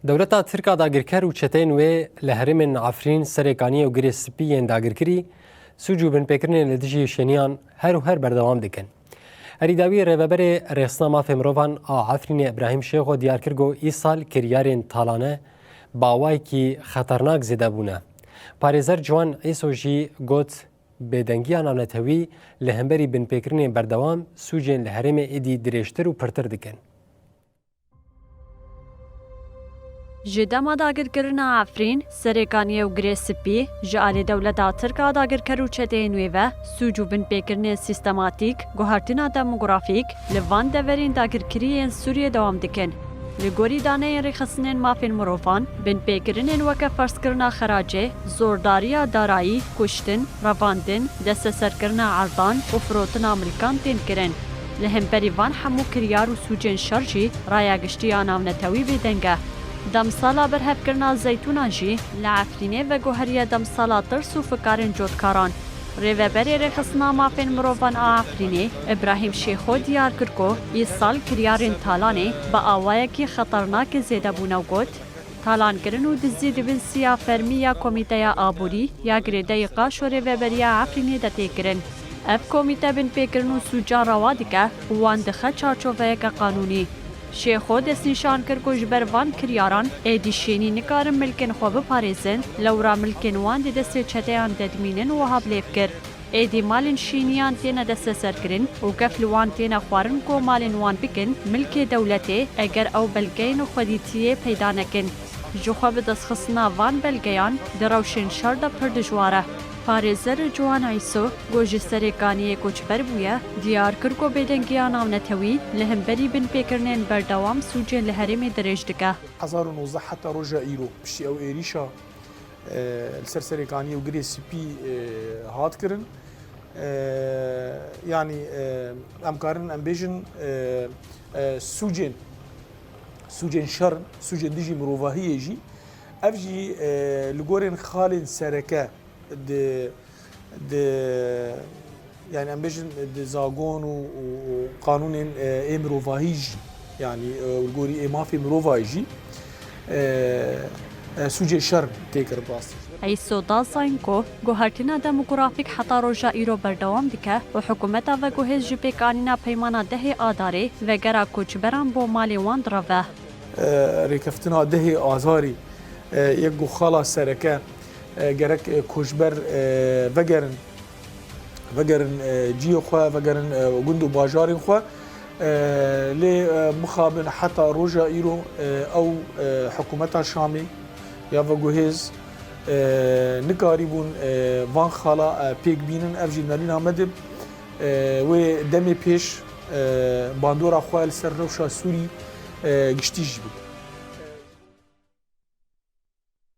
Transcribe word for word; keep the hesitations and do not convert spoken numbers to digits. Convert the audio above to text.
Dewleta Tirk a dagirker û çeteyên wê li herêmên Efrîn, Serêkaniyê û Girê Spî yên dagirkirî sûc û binpêkirinên li dijî şeniyan her û her berdewam dikin. Herî dawî rêveberê Rêxistina Mafê Mirovan a Efrînê Îbrahîm Şêxo diyar kir ku îsal kiryarên talane bi awayekî xeternak zêde bûne. Parêzer Ciwan Îso jî got, bêdengiya navnetewî li hemberî binpêkirinên berdewam sûcên li herêmê êdî dirêjtir û pirtir dikin. Ji dema dagirkirina Efrîn, Serêkaniyê û Girê Spî, ji alî dewleta Tirk a dagirker û çeteyên wê ve, sûc û binpêkirinên sîstematîk, guhertina demografîk, li van deverên dagirkirî yên Sûriyê dewam dikin. Li gorî daneyên rêxistinên mafên mirovan, binpêkirinên weke ferzkirina xeracê, zordariya darayî, kuştin, revandin, desteserkirina erdan û firotina milkan tên kirin. Li hemberî van hemû kiryar û sûcên şer jî raya giştî ya navnetewî bêdeng e. Demsala berhevkirina zeytûnan jî li Efrînê veguheriye demsala tirs û fikarên cotkaran. Rêveberê Rêxistina Mafên Mirovan a Efrînê, Îbrahîm Şêxo diyar kir ku îsal kiryarên talanê bi awayekî xeternakê zêde bûne û got, talankirin û dizî di bin siya fermî ya Komîteya Aborî ya Girêdayî Qaşo Rêveberiya Efrînê de tê kirin. Ev komîte binpêkirin û sûcan rewa dike û wan dixe çarçoveyeke qanûnî. Şêxo destnîşan kir ku ji ber van kiryaran êdî şênî nikarin milkên xwe biparêzin, lewra milkên wan di destê çeteyan de dimînin, wiha bilêv kir. Êdî malên şêniyan têne desteserkirin û kef li wan têne xwarin ku malên wan bikin milkê dewletê, eger ew belgeyên xwedîtiyê peyda nekin. Ji xwe bi destxistina van belgeyan di rewşên şer de pir dijwar e. Parêzer Ciwan Îso ku ji Serêkaniyê koçber bûye, diyar kir ku bêdengiya navnetewî li hemberî binpêkirinên berdewam sûcên li herêmê dirêj dike. Hezar û nozdeh heta roja îro piştî ew êrîşa, e, li ser Serêkaniyê û Girê Spî, e, hat kirin. E, yanî, e, em karin em bêjin, e, e, sûcên, sûcên şer, sûcên dijî mirovahiyê jî, ev jî, e, li gorên xalên sereke di, di, yanî em bêjin di zagon û, û, û qanûnên, e, ê mirovahî jî, yanî, e, li gorî ê mafê mirovahî jî, e, e, sûcê şer tê kirin rastî. Îso da zayîn ku guhertina demografîk heta roja îro berdewam dike û hikûmeta veguhêz ji pêkanîna peymana dehê Adarê vegera koçberan bo malê wan direve. E, rêkeftina dehê Azarî, e, yek ku xala sereke, e, gerek, e, koçber, e, vegerin, vegerin, e, cihê xwe, vegerin, e, gund û bajarên xwe. E, lê, e, mixabin heta roja îro, e, ew, e, hikûmeta Şamê ya veguhêz, e, nikarîbûn, e, van xala, e, pêk bînin. Ev jî nerîna me dib, e, wê demê pêş, e, bandora xwe li ser rewşa Sûrî, e, giştî jî bike.